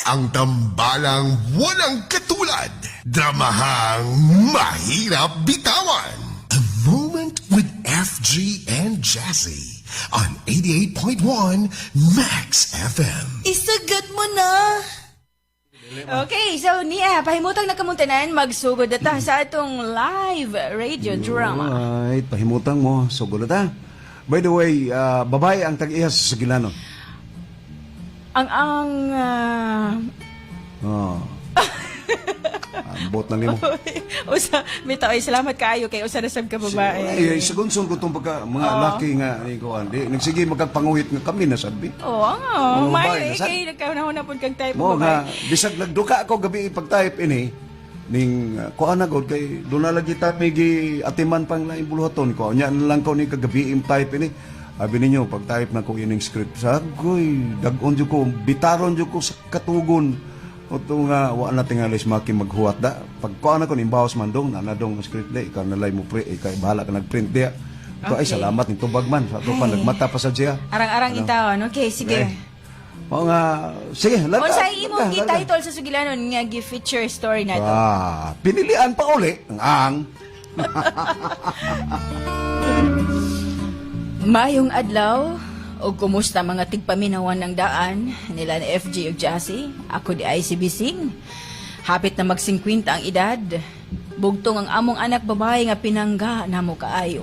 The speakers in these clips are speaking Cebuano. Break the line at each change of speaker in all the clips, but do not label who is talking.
Ang tambalang walang katulad. Dramahang mahirap bitawan. A Moment with FG and Jazzy on 88.1 Max FM.
Isagat mo na.
Okay, so niya, pahimutang na kamuntanan, magsugod na ta sa atong live radio drama.
Alright, pahimutang mo. Sugod na ta. By the way, babae ang tag-iya sa Sugilanon.
Ang
Oh. Ambot na nimo.
Usa, bitaw, ay, salamat kaayo kay usa na sab ka babae.
Ay, sagunson ko itong pagka mga laki nga ni ko andi. Nagsige magkagpanguhit nga kami na sabi.
Oo nga,
Mga babae,
may
nasad.
kay nagkaunahon na pud kang type
Mo
babae.
nga bisag nagduka ako gabi pag-type ini ning kuan na gud kay doon na lagi ta may gi atiman pang laing buluhaton ko. Nya na lang ko ni kagabi im type ini. Abi ninyo pag type na ko ining script sagoy dag-on jud ko, bitaron jud ko sa katugon. Oto nga wa na tingali maki maghuwat da. Pag kuan na ko ning bawas man dong na dong ang script di ikaw na lay mo pre ikaw bahala ka nagprint diya. Ito ay
Okay.
salamat ning tubag man sa ato pa
Ay.
nagmata pa sa siya.
Arang-arang
Ano?
itawan. Okay, sige.
Okay. O nga sige, larga.
Unsa imong
larga, larga.
gi-title sa Sugilanon nga gi-feature story nato?
Ah, pinilian pa uli ang
Mayong adlaw, o kumusta mga tigpaminawan ng daan nila ni FG ug Jassy, ako di ay si Bising. Hapit na mag-50 ang edad. Bugtong ang among anak babae nga pinangga namo kaayo.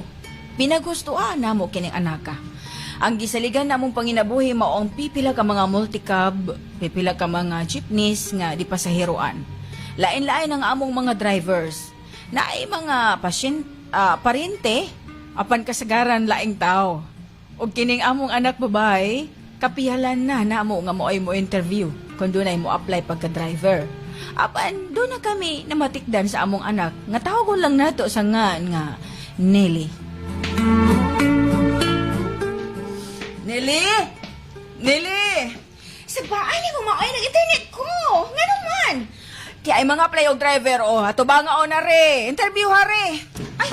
Pinagustuhan namo kining anaka. Ang gisaligan namong panginabuhi mao ang pipila ka mga multicab, pipila ka mga jeepneys nga di pasaheroan. Lain-lain ang among mga drivers. Naay mga pasyen, parente, apan kasagaran laing tao. Og kining among anak babae, kapihalan na namo nga moay mo interview kung dunay mo apply pagka driver. Apan doon na kami namatikdan sa among anak nga tawagon lang nato sa ngan nga Nelly. Nelly! Nelly! Sa baay ni maoy nag internet ko. Ngano man? Di ay mga play og driver oh, ato ba nga o na re. Interview ha re. Ay,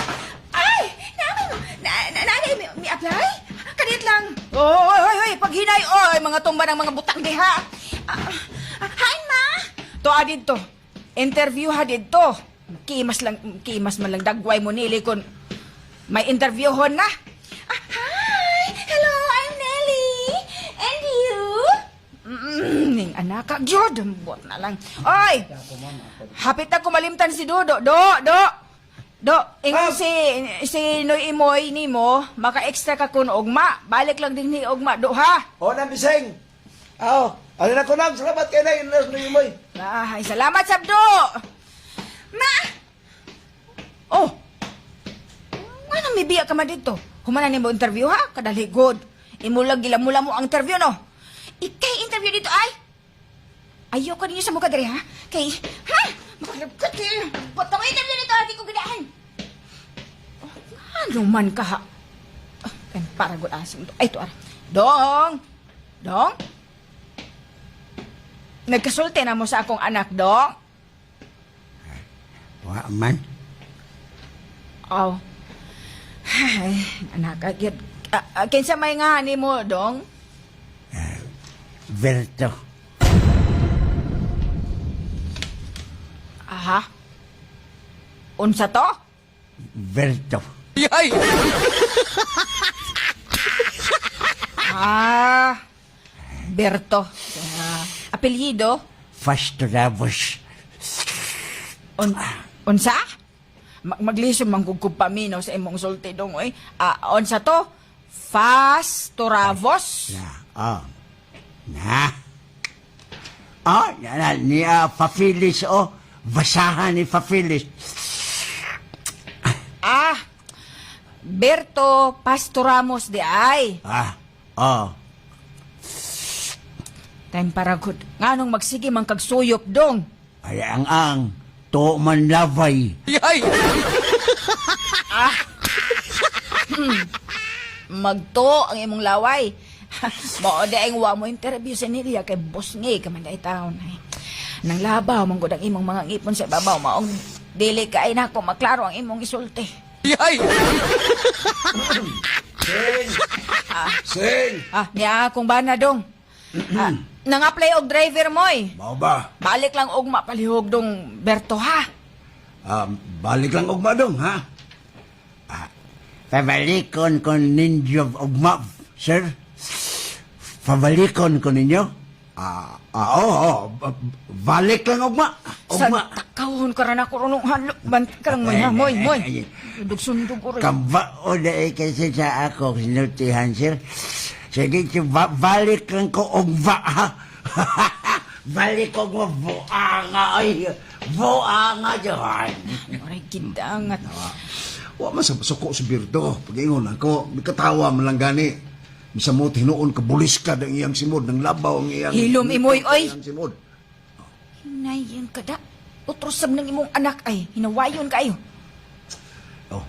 ay, namin na, na, na, mi, mi apply? Kanit lang. Oh, oy, oy, oy, paghinay oy, mga tumba ng mga butang diha. Ah, ah, hi ma. To didto. Interview ha didto. Kimas lang, kimas man lang dagway mo nili kon may interviewhon na. Ah, hi! Hello, I'm Nelly. And you? Ning anak ka, gyud. Buot na lang. Oy! Hapit na kumalimtan si Dodo. Do, do. Do, ingon si Noy Imoy nimo, maka-extra ka kun ugma. Balik lang din ni ugma do ha.
O na biseng. Aw, ano na ko nang salamat kay na inas ni imoy.
Ay, salamat sabdo. Ma. Oh. Ngano may biya ka man dito? Humana nimo interview ha? Kadaligod. Imulag gilamula mo ang interview no. Ikay interview dito ay. Ayoko ninyo sa mukha diri ha. Kay ha? Makalabkot kayo. Ba't ako interview dito? Di ko gidaan. Oh, ano man ka ha? Ah, kan para gud asong to. Ay to ara. Dong. Dong? Nagkasulti na mo sa akong anak, Dong.
Wa man.
Aw. Ay, anak, agad. Ah, ah, kinsa may nga ni mo, Dong?
Berto.
Aha. Unsa to?
Berto.
Ah. Berto. Ah, apelyido?
Fastoravos.
Unsa? Maglisom man gud kog paminaw sa imong sulti dong oy. Ah, unsa to? Fastoravos.
Na. Oh. Na. Oh, na, na ni Fafilis oh. Basahan ni Fafilis.
Ah. Berto Pastoramos di ay.
Ah. Oh.
Time para good. Nganong magsige man kag suyop dong.
Ay ang to man lavay.
Magto ang imong laway. Mao di ang wa mo interview sa nila kay boss nga ka man dai taon. Ay, nang labaw man gud ang imong mga ngipon sa ibabaw maong dili kay nako maklaro ang imong isulti.
Sing. Sing.
Ah, niya akong bana dong. Ah, nang-apply og driver moy.
Mao ba?
Balik lang og mapalihog dong Berto ha.
Balik lang ugma dong, ha?
Pabalikon ko ninyo ugma, sir. Pabalikon ko ninyo.
Oo, oo. Balik lang ugma. Ugma.
Sa takawon ka rin ako runong halo. Bant ka lang moy ha, moy, moy. Sundog-sundog ko rin.
Kambao na eh kasi sa ako sinultihan, sir. Sige, balik lang ko ugma, ha? Balik ko ugma, buanga, ay. Buanga, Johan.
Aray, gidangat.
Wa man sa suko si Birdo. Pag-ingon ako, mikatawa man lang gani. Bisa mo tinuon ka bulis ka ang iyang simod, ng labaw ang iyang
Hilom imoy, oy.
Iyang simod.
Hinayin ka da. Utrosab ng imong anak ay. Hinawayon kayo.
Oh.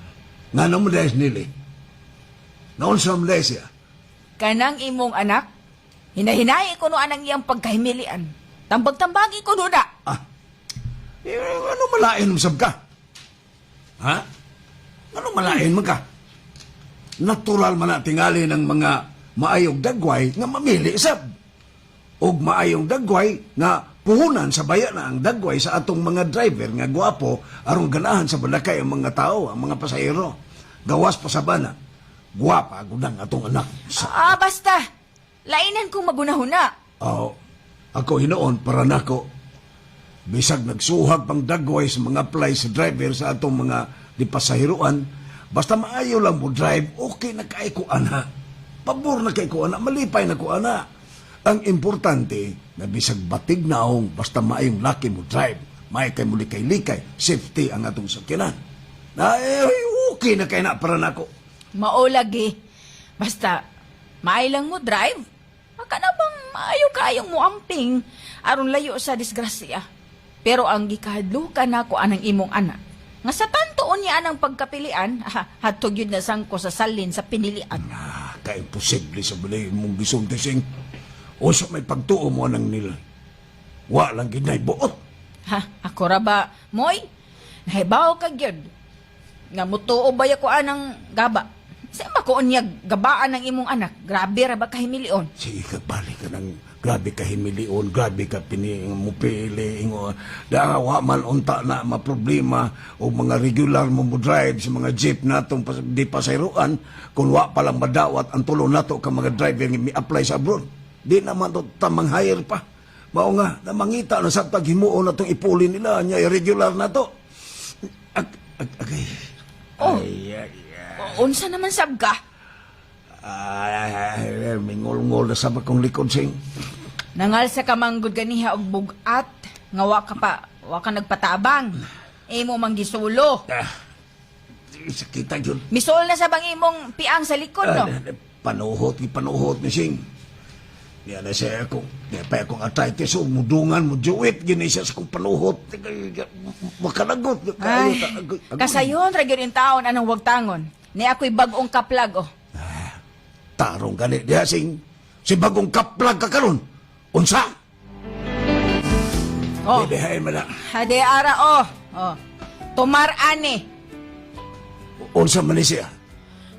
Ngano mo dahil nili? Naon sa mo dahil siya?
Kanang imong anak, hinahinay ko no anang iyang pagkahimilian. Tambag-tambagi ko no na.
Ah. Eh, ano malain mo sab ka? Ha? Ano malain mo ka? Natural man na tingali ng mga maayong dagway nga mamili sab. Og maayong dagway nga puhunan sa bayan na ang dagway sa atong mga driver nga gwapo aron ganahan sa balakay ang mga tao, ang mga pasahero. Gawas pa sa bana. Gwapa gud ang atong anak. Sa,
Ah, basta. Lainan kong magunahuna.
oh, ako hinoon para nako bisag nagsuhag pang dagway sa mga apply sa driver sa atong mga di pasahiruan, basta maayo lang mo drive, okay na kay ko ana. Pabor na kay ko ana, malipay na ko ana. Ang importante na bisag batig naong basta maayong laki mo drive, maay kay mo likay-likay, safety ang atong sakyanan. Na eh, okay na kay na para nako.
Maolagi. Basta, maay lang mo drive. Maka na bang maayo kayong muamping aron layo sa disgrasya. Pero ang gikahadlukan nako anang imong anak. Nga sa tantoon niya anang pagkapilian, ha, hatog yun na sangko sa salin sa pinilian.
Ah, kaimposible sa balay mong gisulti sing. Unsa may pagtuo mo nang nila. Wa lang ginay buot.
Ha, ako ra ba, Moy? Nahibaw ka gyud. Nga mutuo ba ko anang gaba? Sa makuon niya gabaan ng imong anak. Grabe ra ba kahimilion?
Sige ka, balik ka ng grabe ka himilion, grabe ka pini, mupili, ingo. Da, wa man unta na maproblema o mga regular mo mo drive sa mga jeep natong pas, di pasayroan kung wa pa lang madawat ang tulong nato ka mga driver nga mi-apply sa abroad. Di naman to tamang hire pa. Mao nga, na mangita na sa paghimuon na itong ipuli nila, niya irregular na to. Ag, ag, agay.
Oh.
Ay, ay,
Unsa naman sab ka?
ay, ay, ay, ay, mingol-ngol na sa akong likod sing.
Nangal sa kamanggod ganiha og bugat nga wa ka pa, wa ka nagpatabang. Imo mang gisulo.
Ah, sakita yun.
Misuol na sa bang imong piang sa likod no.
Ah, panuhot, panuhot ni Sing. Niya na siya akong, niya pa akong arthritis, so mudungan, mujuit, gini siya sa akong panuhot. Makalagot.
Ay, kasayon ra gyud in taon anong wagtangon. Ni ako'y bag-ong kaplag oh.
Tarong gani diha, Sing. Si bagong kaplag ka karon. Unsa?
Oh.
Bibihain mo na.
Hade ara oh. Oh. Tumar ani.
Unsa man ni siya?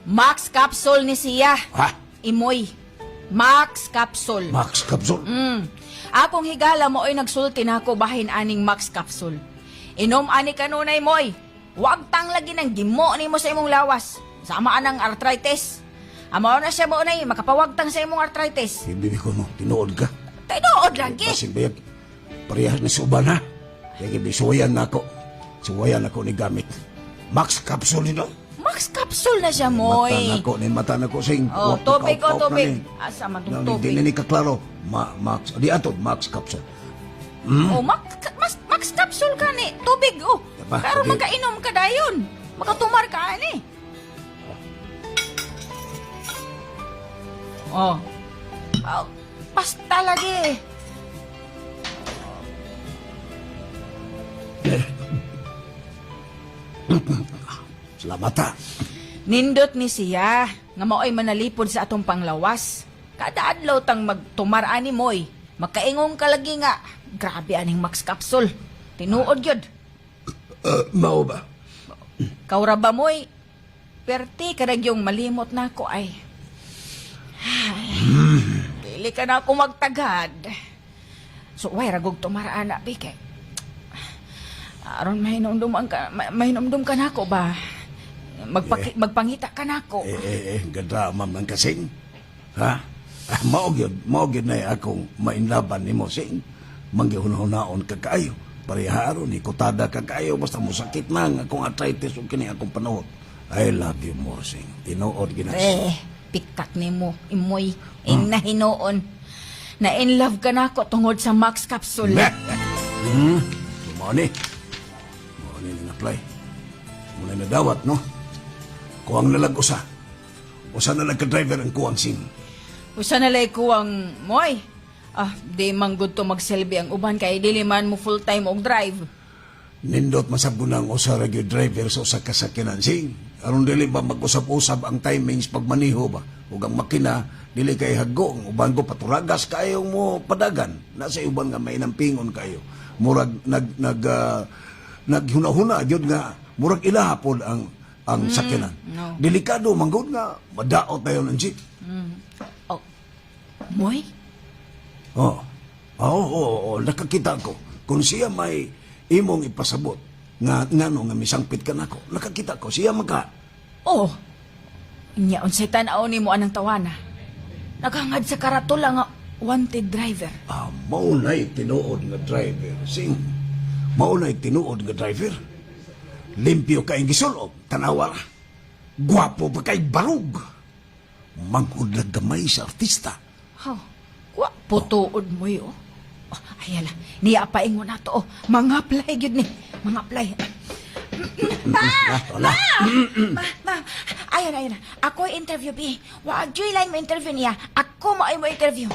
Max capsule ni siya.
Ha?
Imoy. Max capsule.
Max Capsule.
Akong higala mo ay nagsulti na ako bahin aning Max capsule. Inom ani kanunay moy. Wag tang lagi ng gimo nimo sa imong lawas. Sama anang arthritis. Amo na siya mo nay makapawagtang sa imong arthritis.
Bibi ko no, tinuod ka.
Tinuod lagi.
Basig bayag, parehas ni suban ha. Kaya bisuwayan na ako. Suwayan ako ni gamit. Max Capsule nito.
Max capsule na siya
Mata
moy.
na ko, ni mata na ko sing.
Oh,
Wa pa
tubig,
kaup-kaup
oh, tubig.
na ni.
Asa man tong
Na,
tubig?
Di na ni kaklaro. Ma, Max, di ato, Max Capsule.
Oh, Max, mas, Max capsule ka ni. Tubig oh.
Diba?
Pero
Di-
magkainom ka dayon. Makatumar ka ani. Oh. Oh, basta lagi.
Salamat ha.
Nindot ni siya nga mao'y manalipod sa atong panglawas. Kada adlaw tang magtumar ani moy. Makaingong ka lagi nga. Grabe aning Max capsule. Tinuod gyud.
Mao ba?
Kaura ba moy? Perti karag yung malimot na ako ay. Ay, Dili ka na ako magtagad. So, way ragog tumaraan na, bi, kay aron mahinumdum ka nako ba? Magpangita ka nako.
Eh, eh, eh, gadrama man kasing. Ha? Ah, mao gyud na akong mainlaban nimo sing. Manggihunhunaon ka kaayo. Pareha ni kutada ka kaayo basta mosakit na ang akong arthritis ug kini akong panuhot. I love you more, sing. Tinuod ginas.
Eh, pikak nimo, imoy, inahinuon. Na in love ka nako tungod sa Max Capsule.
Meh. So, mao ni. Mao ni nang apply. Muna na dawat, no? Kuwang nalag usa. Usa na lang ka driver ang kuwang sing.
Usa na lay kuwang moy. Ah, di man good to magselbi ang uban kay dili man mo full time og drive.
Nindot masab ko ng usa ra gyud driver sa usa ka sakyanan sing. Aron dili ba mag-usab-usab ang timings pagmaniho ba? Ug ang makina dili kay hago ang uban ko paturagas kayo mo padagan. Nasa uban nga may nampingon kayo. Murag nag nag ah, naghuna-huna gyud nga murag ilaha pod ang sakyanan.
No.
Delikado man gud nga madaot dayon ang jeep.
Oh. Moy?
Oh. Oo, oo, oo, nakakita ko. Kung siya may imong ipasabot nga ngano nga misangpit ka nako. Nakakita ko siya maka
Oh. Nya unsay tan-aw nimo anang tawana? Naghangad sa karatula nga wanted driver.
Ah, mao na'y tinuod nga driver. Sing, mao na'y tinuod nga driver. Limpyo kay gisulob, tanawa ra. Gwapo pa kay barug. Manghud lang gamay sa artista.
Ha. Wa putuod mo yo. Oh, ayala, niya paingon na to. Oh. Mga apply gyud ni. Mga apply. Pa!
Wala.
Ma, ma, ayun, ayun. Ako interview, bi. Wa joy line mo interview niya. Ako mo ay mo interview.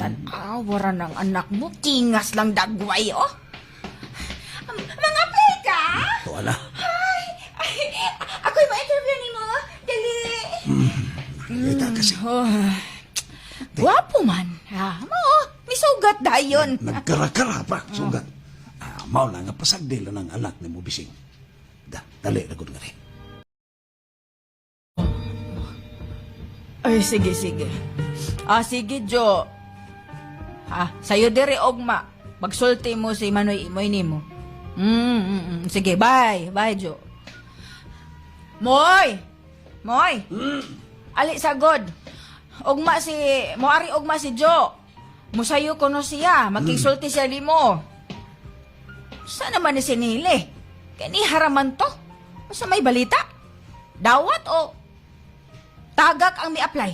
Tan-aw, ra ng anak mo. Tingas lang dagway, oh. Mga play ka?
Wala.
Ay, ay, ako'y ma-interview ni mo. Dali.
Kita kasi.
Oh, gwapo man. Ha, mo, misugat dayon.
Nagkarakara pa, sugat. Ah, mao na nga pasagdi lang ang anak ni mo bising. Da, dali ra gud nga rin.
Ay, sige, sige. Ah, sige, Jo. Ha, sayo diri ogma. Magsulti mo si Manoy Imoy nimo. Sige, bye. Bye, Jo. Moy! Moy! Ali sagod. Ugma si moari ugma si Jo. Musayo kuno siya, makisulti siya nimo. Sa naman ni sinili? Kani haraman to? Sa may balita? Dawat o tagak ang mi-apply?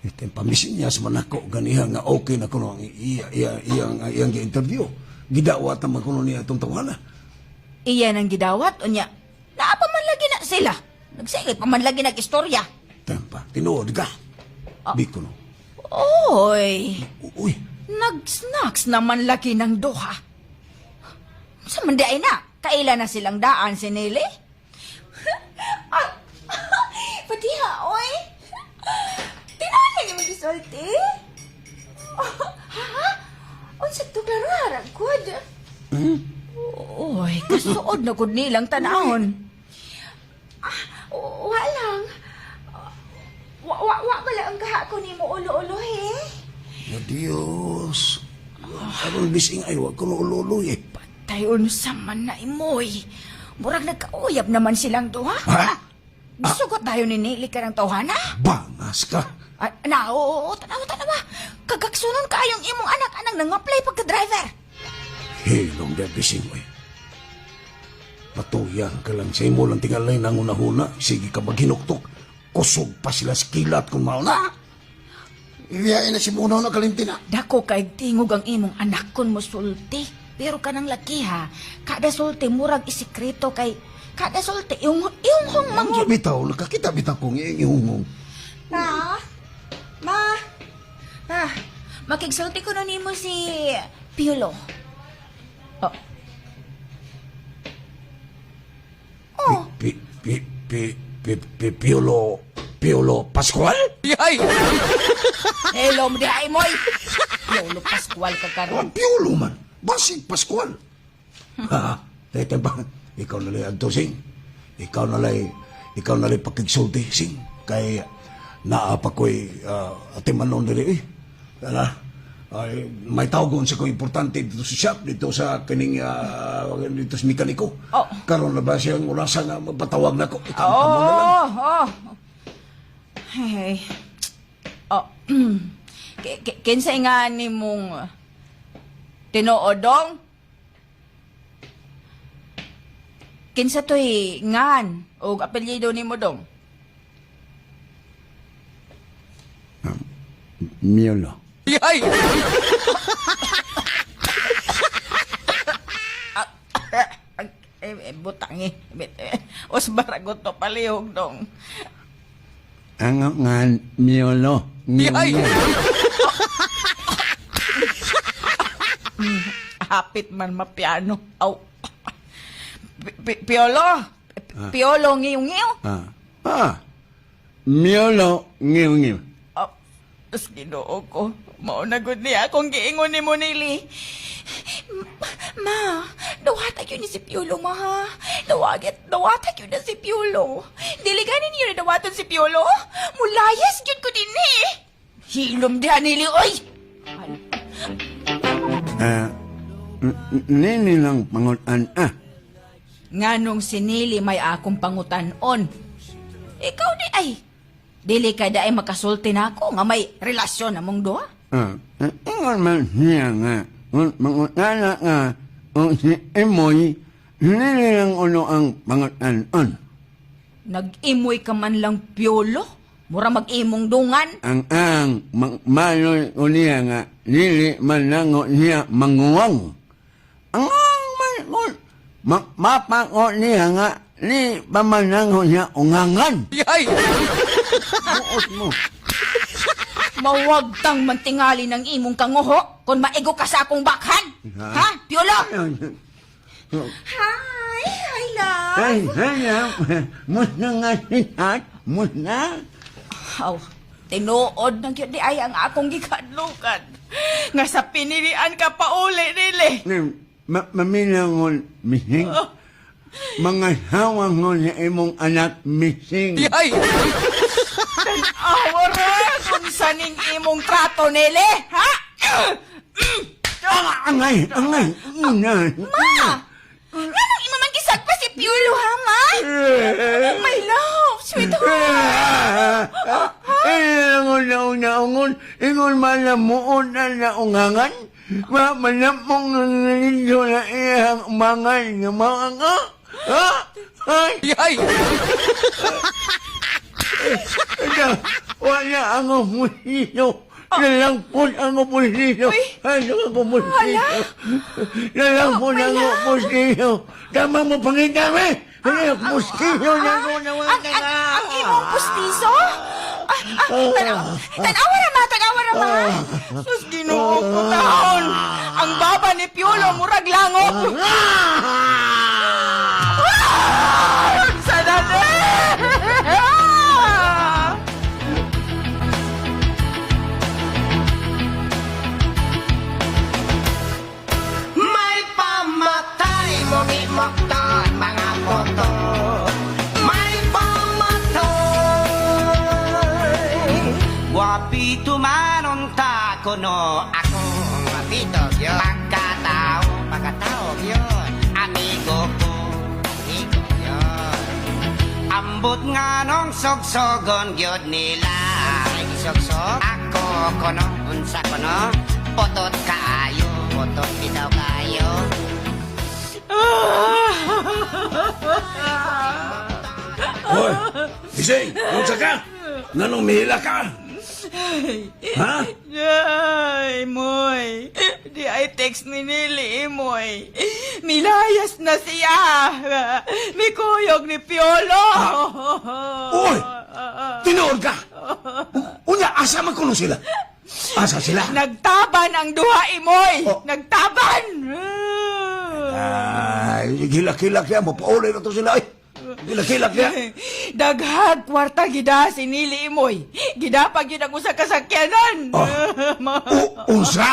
Ito yung pamisin niya sa manako ganiha nga okay na kuno ang iya iya iyang iyang gi-interview. Gidawat naman kuno niya itong tawana.
Iya nang gidawat unya. Naa pa man lagi na sila. Nagsige pa man lagi nag-istorya.
Tempa, tinuod ka. Di kuno.
Oy,
Uy,
nag-snacks naman lagi ng duha. Sa man di ay na, kaila na silang daan si Nelly. Ah, Patiha, oy. Tinala niyo mag-isulti? Ha? Unsa to klaro harag good. Oy, kasuod na gud nilang tanahon. Ah, wa lang. Wa wa wa bala ang kaha ko nimo ulo-ulo he.
ya Dios. Aron bising ay wa kuno ulo-ulo eh.
Patay unsa man na imoy. Murag nagkauyab naman silang duha.
Ha?
Gisugot tayo ni Nelly ka ng tawhana.
Bangas ka.
Ah, na, oo, oo, tanawa, tanawa. Kagaksunon kayong imong anak-anang nangaplay pagka-driver.
Hilong dia bising oy. Patuyan ka lang sa imo lang tingalay nang unahuna. Sige ka maghinuktok. Kusog pa sila sa kilat kung mauna.
Iyain na si Muno na kalimtina.
Dako kay tingog ang imong anak kun mo sulti. Pero kanang laki ha, kada sulti murag isikreto kay kada sulti yung yung hong
Ang bitaw, nakakita bitaw kong iihungong.
Ma? Ma? Pa, makigsulti ko na nimo si Piolo. Oh. Oh,
Pi, pi, pi, pi, pi, Piolo, Piolo Pascual?
Hello, mo dihay moy. Piolo Pascual ka karon.
Ah, Piolo man. Basig Pascual. Ha? Teka ba? Ikaw na lang adto, sing. Ikaw na lang, ikaw na lang pakigsulti, sing. Kay,
Naa pa ko'y atimanon diri eh. Ala, ay, may tawgon sa ko importante dito sa shop, dito sa kining, dito sa mekaniko.
Oh.
Karon na ba siyang orasa nga magpatawag na ko? Ikaw mo na lang.
Oh, oh. Hey. Oh. Kinsa nga ni mong tinuodong? Kinsa to'y ngan o apelyido nimo dong?
Miolo.
Eh, butang eh. Os baragot to palihog dong.
Ang ngan miolo. Miolo.
Hapit man mapiano. Aw. Piolo. Piolo ngiyong-ngiyo.
Ah. Ah. Miolo ngiw ngiw.
Oh, tas Ginoo ko. Mao na gud niya akong giingon ni mo nili. Ma, dawata yun ni si Piolo, ma ha. Dawagit, dawata yun na si Piolo. Dili gani niyo na dawaton si Piolo. Mulayas yun ko din eh. Hilom diha nili, oy!
Ah. Nini lang pangutan ah.
Nganong sinili may akong pangutanon. Ikaw di ay. Dili ka da ay makasulti na ako nga may relasyon na mong duha.
Ah, ingon man siya nga, mangutana nga, o si Emoy, nini lang uno ang pangutanon.
Nag-imoy ka man lang, Piolo. Mura mag-imong dungan.
Ang maloy ko niya nga, dili man lango niya manguwang. Ang man ko, mapako niya nga, di pa man lango niya ungangan. Buot mo.
Mawagtang mantingali ng imong kanguho kung maigo ka sa akong bakhan. Ha, Piolo? Hi! Hi, love!
Ay, ay, musna nga siya, musna.
Aw, tinuod na gyud di ay ang akong gikadlukan. Nga sa pinilian ka pauli nili.
Maminangon, mising. Mga hawang mo sa imong anak, mising.
Tan-awa ra kung saning imong trato nili, ha?
Angay, angay, una.
Ma! Nganong imo man gisagpa si Piolo, ha, ma? My love, sweetheart.
Eh, ingon na una-ungon, ingon man na muon na naungangan. Ma, manapong nanginso na iyang umangan nga mga nga. Ha? Ay! Ay! Wala ang pusiso. Nalangpon ang pusiso.
Uy.
Ano ang pusiso? Nalangpon ang pusiso. Tama mo pangitami. Ano ang pusiso na ko naman
Ang imong pustiso? Ah, ah, tanaw, tanawa ra ma, tanawa ra ma. Sus, Ginoo ko taon. Ang baba ni Piolo murag langop. Ah! Sa dali!
May pamatay mong imokton mga poto. May pamatay. Wapito manon ta kono ako. Wapito yun. Pagkatao, pagkatao yun. Amigo ko, amigo yun. Ambot nga nung sogsogon gyud nila. Ay gisogsog? Ako kono, unsa kono? Potot kaayo, potot bitaw kaayo.
Hoy, Bising, unsa ka? Nganong mihila ka? Ha?
Ay, Moy. Di ay text ni Nili, Moy. Milayas na siya. Mikuyog ni Piolo.
Uy! Tinuod ka! Unya, asa man kuno sila? Asa sila?
Nagtaban ang duha, Imoy.
Oh.
Nagtaban.
Ay, gilak-gilak ya. Mapaulay na to sila. Ay, gilak-gilak ya.
Daghag kwarta gida si Nili, Imoy. Gida pag yun ang usa ka sakyanan.
Oh. Unsa?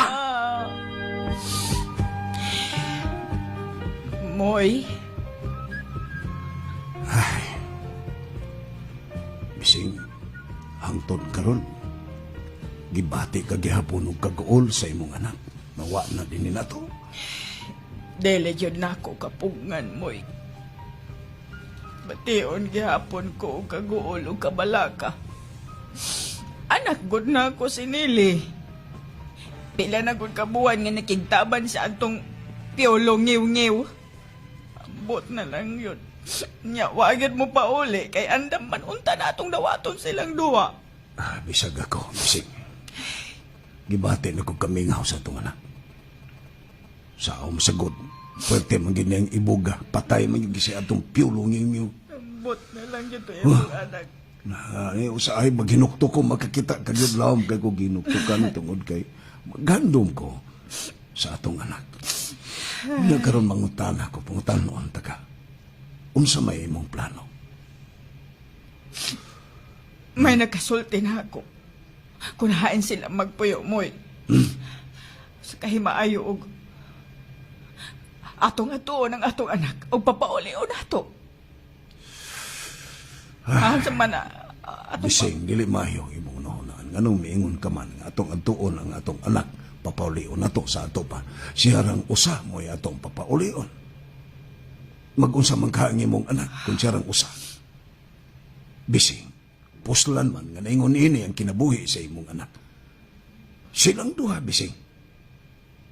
Moy.
Bising, Hangtod karon gibati ka gihapon og kaguol sa imong anak. Nawa na din nato.
Dili yun na ako kapugngan mo'y. Bation gihapon ko og kaguol og kabalaka. Anak gud na ako si Nili. Pila na gud kabuan nga nakigtaban sa atong piolo ngiw-ngiw. Ambot na lang yun. Nya, wagid mo pa uli kay andam man unta na atong dawaton silang duwa.
Ah, bisag ako, bisig. Gibati na ko kamingaw sa itong anak. Sa akong masagot, pwerte man gini ang ibuga, patay man yung sa atong piulo ngiw.
Ambot na lang yun to imong anak.
Na, eh, usahay, maghinukto ko, makakita ka yun lawom kay ko ginuktukan tungod kay maghandom ko sa atong anak. Nagkaroon mangutana ko, pangutan noon ta ka. Unsa may imong plano?
May nagkasulti na ako. Kunahain sila magpuyo mo'y. Sa kahimaayo og atong atuon ang atong anak og papauli-on ato. Ah, sa man atong
Bising, dili maayo ang imong nahunaan. Nganong miingon ka man nga atong adtuon ang atong anak, papaulion nato sa ato pa. Siya rang usa mo'y atong papaulion. Magunsa man ka ang imong anak kung siya rang usa. Bising, puslan man nga naingon ini ang kinabuhi sa imong anak. Silang duha, bising.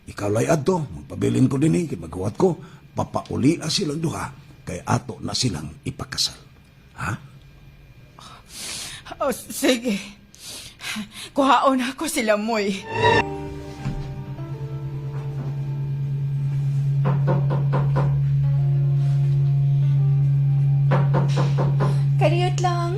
Ikaw lay adto, magpabilin ko dinhi, kay maghuwat ko, papaulia silang duha, kay ato na silang ipakasal. Ha?
Oh, sige. Kuhaon ako sila moy. Kariyot lang.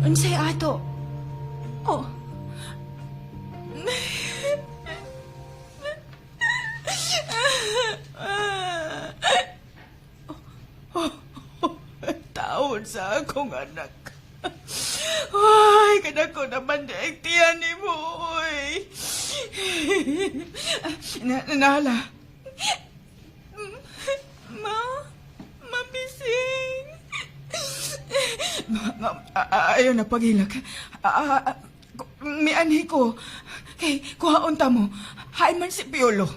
Unsay ato? Oh. Taon sa akong anak. Ay, kada ko naman di tiyan ni mo, oy. Na, nala. Ma, mabising. Ma, ayaw na pagilak. Mianhi ko. Kay, kuhaon ta mo. Hain man si Piolo.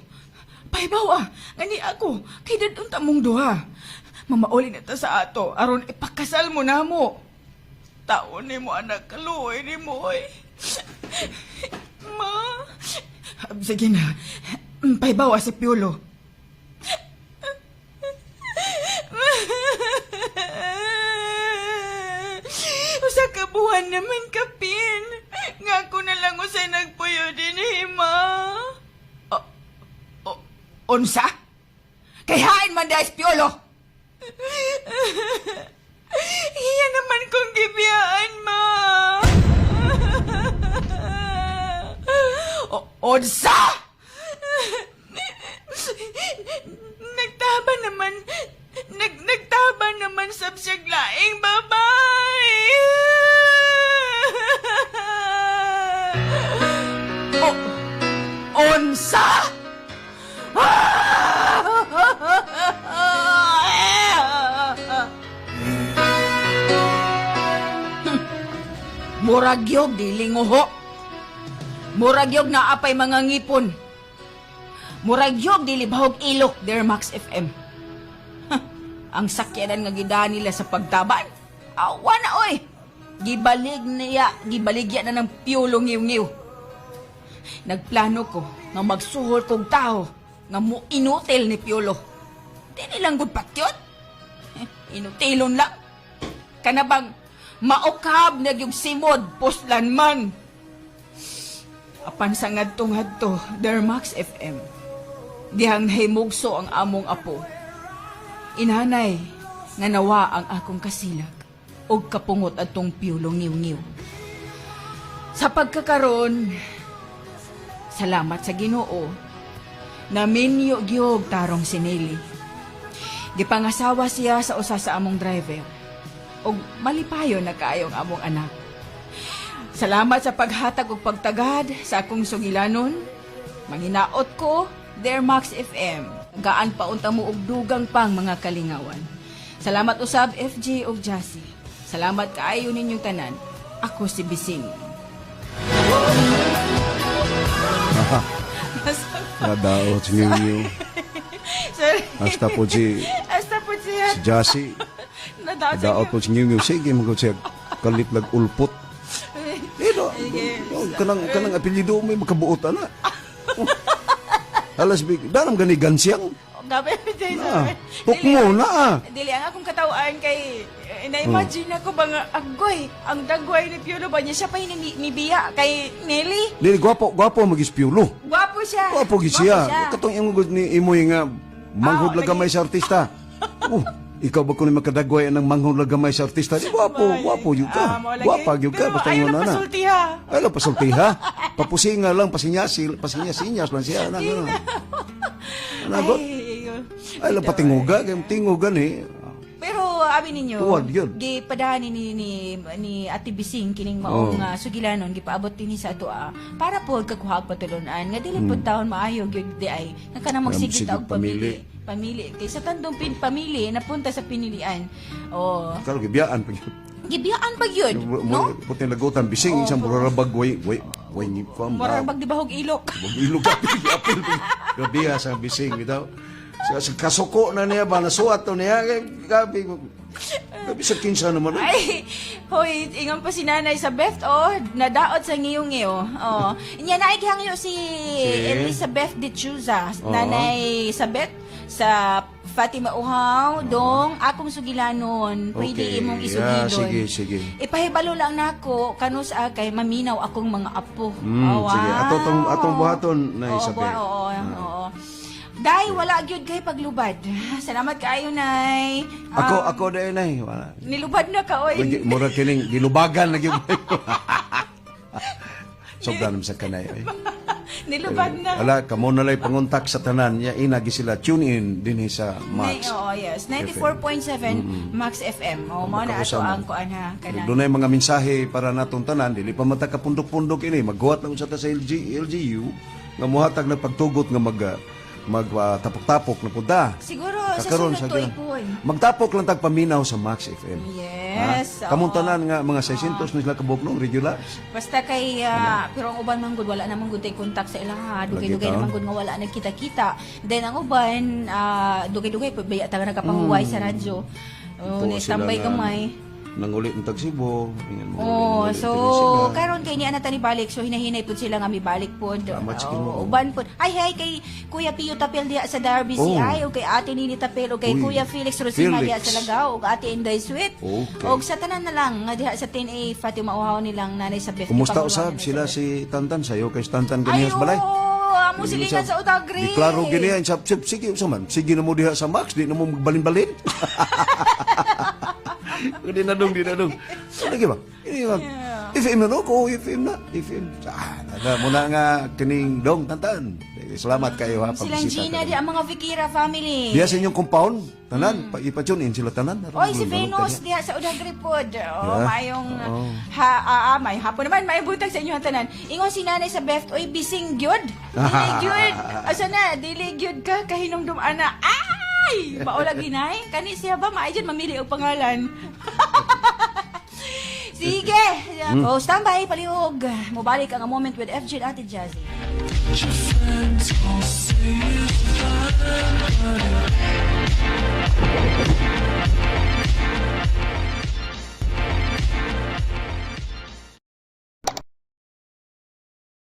Pahibaw ah, ngani ako. Kay dadun ta mong duha. Mamauli na ta sa ato. Aron ipakasal mo na mo. Taon ni mo anak, kaluoy ni mo oy. Ma, sige na. Pahibaw ah, si Piolo. Usa ka buwan naman kapin. Nga ako na lang usay nagpuyo din, ma. O, unsa? Kay hain man dahil Piolo. Iya naman kong gibiyaan, ma. O, unsa? Nagtaba naman. Nagtaba naman sab siyag laing babay. O, unsa? Murag yog dili nguho. Murag yog naapay mga ngipon. Murag yog dili bahog ilok dear Max FM. Ha, ang sakyanan nga gidaan nila sa pagtaban. Awa na oy. Gibalig niya, gibaligya na ng piolo ngiw-ngiw. Nagplano ko nga magsuhol kog tao nga mo inutil ni Piolo. Di nilang gud patyon. Inutilon lang. Kanabang maukab na yung simod puslan man. Apan sa ngadto-ngadto, Dear Max FM. Dihang nahimugso ang among apo. Inanay, nga nawa ang akong kasilag og kapungot atong piulong ngiw-ngiw. Sa pagkakaron, salamat sa Ginoo, naminyo gyud tarong si Nelly. Gipangasawa siya sa usa sa among driver. Og malipayon na kaayo ang among anak. Salamat sa paghatag ug pagtagad sa akong sugilanon. Manginaot ko, Dear Max FM. Gaan paunta mo og dugang pang mga kalingawan. Salamat usab FJ ug Jassy. Salamat kaayo ninyong tanan. Ako si Bising.
Nadaot si Ngiw.
Sorry.
Hasta po si,
Hasta po siya.
si Jassy.
Nadaot sa
Nadaot po si Ngiw. Sige, mga siya kalit lag ulpot. Eh, no, oh, kanang apelyido may makabuot ana. Oh. Alas big, danam gani gansyang.
Gabi,
Na, pukmo na ah.
Dili ang akong katawaan kay na-imagine ako ba nga agoy, ang dagway ni Piolo ba niya siya pa ni Bia kay Nelly.
Dili gwapo, gwapo magispiulo.
Gwapo siya.
Gwapo gid siya. Katong imo gud ni imoy nga manghod
Ah,
lang gamay sa artista. Oh, ikaw ba kuno makadagway ang manghod lang gamay sa artista? Di gwapo, gwapo yun ka.
Ah, mao lagi.
Gwapa yun ka
Pero
basta
ayaw
ingon
lang
na na.
pasulti ha.
Ay lang pasulti ha. Papusinga lang, pasinyasil, pasinyasinyas lang siya. Ana, ana. Ana, God.
Ay, ayun.
Ay lang patinguga, kay tinguga ni.
Pero abi ninyo,
Tuwad yun.
gipadahan ni Ate Bising kining maong sugilanon gipaabot dinhi sa ato para po kakuha patulunan nga dili pud taon maayo gyud di ay nga kanang magsigit
Sige,
og pamili.
pamili.
Pamili kay sa tandong pin pamili napunta sa pinilian. Oh,
Karo gibiyaan pag
gibiyaan pa gyud, no?
Puti lagutan bising isang murarabag way way way ni ko.
Murag bagdibahog ilok.
Ilog ka apil. Grabe ha, sa bising bitaw. Sa kasuko na niya ba nasuat to niya kay gabi. Gabi sa kinsa naman. Oy.
Ay, hoy, ingon pa si nanay sa Beth, oh, nadaot sa ngiyong-ngiyo. Oh. Nya naigihangyo si Elizabeth de Chuza, nanay sa Beth, sa Fatima Uhaw, dong akong sugilanon, pwede imong isugilon.
Yeah, sige, sige.
Ipahibalo lang nako kanus kay maminaw akong mga apo. Oh,
Sige.
wow.
Atong buhaton na
Oo,
Isabel.
oo, oo. Day, wala gyud kay paglubad. Salamat kaayo, Nay.
Ako ako dahil nay. Wala.
Nilubad na ka, oy.
Lagi, mura kining gilubagan lagi. Sobra naman sa kanay. Ay.
Nilubad na.
Wala, kamo na lay pangontak sa tanan. Ya, inagi sila. Tune in din sa Max.
Oo, yes. 94.7 Max FM. Oh, mao na ato
Makakasama.
ang kuan ha kana.
Doon mga mensahe para natong tanan, dili pa mata kapundok-pundok ini, maghuwat lang sa ta sa LG, LGU nga muhatag na pagtugot nga mag mag tapok-tapok na punta.
Siguro sa
Kakaron
sunod tuig po.
Magtapok lang tag paminaw sa Max FM.
Yes.
Ha?
Oo.
Kamong tanan nga mga 600 na sila kabuk no, regulars.
Basta kay pero ang uban man gud wala namang gud tay kontak sa ilaha. Dugay-dugay
Lagi
naman
taon.
gud nga wala nagkita-kita. Then ang uban dugay-dugay pa baya ta nagapahuway sa radyo. Oh,
Tuwa
ni
sila
tambay
nga
gamay.
Nangulit ng tagsibo. Ingan,
Oh,
mangulit
so
din sila.
karon kay niya na tani balik so hinahinay pud sila nga mibalik pod.
Salamat sa
Oo,
Ginoo.
uban pod. Ay hay kay Kuya Pio Tapel diha sa Derby
Oh.
CI o kay Ate Nini Tapel o kay
Uy,
Kuya Felix Rosima diha
Felix.
sa Lagao o Ate Inday Sweet.
Okay.
Og sa tanan na lang nga diha sa 10A Fatima Uhaw nilang nanay sa Beth.
Kumusta
Panguluan
usab
nanay
sila
sa Beth.
si Tantan sayo kay Tantan
Ay,
ganihas balay?
oo, amo silingan sa Utagri.
Di klaro gini sab sab sige usa man. Sige na mo diha sa Max, di na mo magbalin-balin. Di na dong, di na dong. So, lagi ba? Ini ba? FM na no ko, FM na, FM. Ah, na muna nga kining dong Tantan. Salamat kayo ha
Silang
pagbisita.
Gina di ang mga Vikira family.
Diha sa inyong compound, tanan, pa-tune in sila tanan.
Oy, si Venus diha sa Udagri pod. Oh,
Yeah.
mayong
Oo.
ha may hapon naman may buntag sa inyo ang tanan. Ingon si nanay sa Beth, oy bising gyud. Dili gyud. Asa na, dili gyud ka kahinumdum ana. Ay, maula ginay. Kani siya ba maay jud mamili og pangalan. Sige. Oh, standby palihog. Mobalik ang moment with FJ at Ate Jazzy.
Your friends all say it's fine, but it